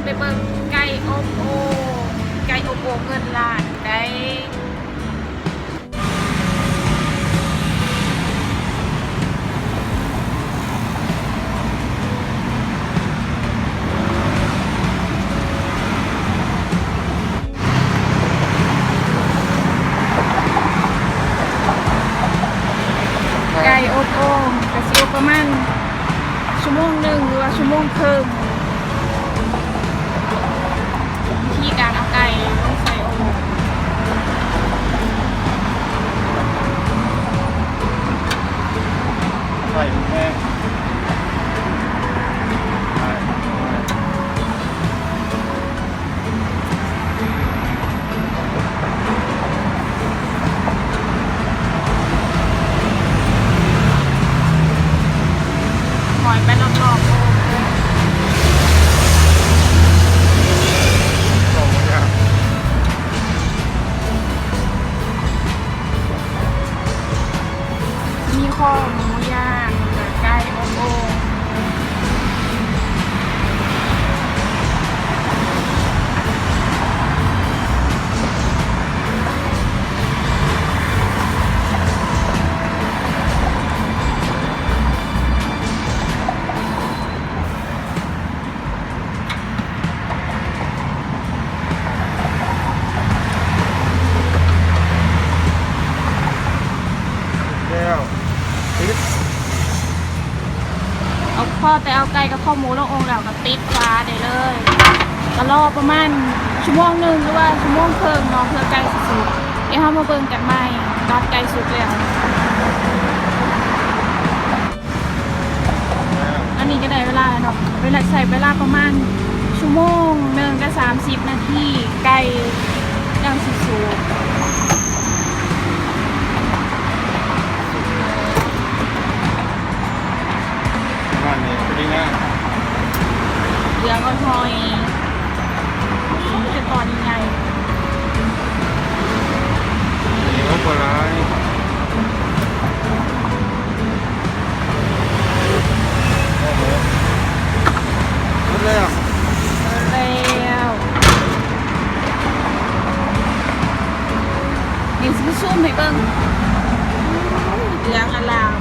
ໄປເບິ່ງໄກ່ອົບໂອ່ງ ໄກ່ອົບໂອ່ງເງິນລ້ານໄດ້. ໄກ່ອົບໂອ່ງກະຊິອົບປະມານຊົ່ວໂມງໜຶ່ງ ຫຼືວ່າຊົ່ວໂມງເຄິ່ງ. ວິທີການເອົາໄກ່ລົງໃສ່ໂອ່ງ ໃສ່ແປ້ງ ຫອຍໄປລອບໆໂອ່ງເລີຍ. ມີຄໍໝູຍ່າງ ແລະ ໄກ່ອົບໂອ່ງ. ແລ້ວ ປິດ ເອົາ ພໍແຕ່ເອົາໄກ່ກັບຄໍໝູລົງໂອ່ງແລ້ວ ກໍປິດຝາໄດ້ເລີຍ. ກໍລໍປະມານຊົ່ວໂມງໜຶ່ງ ຫຼືວ່າຊົ່ວໂມງເຄິ່ງເນາະ ເພື່ອໄກ່ຊິສຸກ. ດຽວເຮົາມາເບິ່ງກັນໃໝ່ຕອນໄກ່ສຸກແລ້ວ. ອັນນີ້ກໍໄດ້ເວລາແລ້ວເນາະ ເວລາ ໃຊ້ເວລາປະມານຊົ່ວໂມງໜຶ່ງກັບສາມສິບນາທີ ໄກ່ຈັ່ງຊິສຸກ. ປະມານນີ້ ພໍດີງາມ ເຫຼືອງອ່ອນຫອຍ. ໂອ້ຍ ແຕ່ຕອນໃຫຍ່ ນີ້ບໍ່ຫຼາຍ. ໝົດແລ້ວ ໝົດແລ້ວ. ນີ້ຊິໄປຊູມໃຫ້ເບິ່ງ ໂອ້ຍ ເຫຼືອງອາລາມ.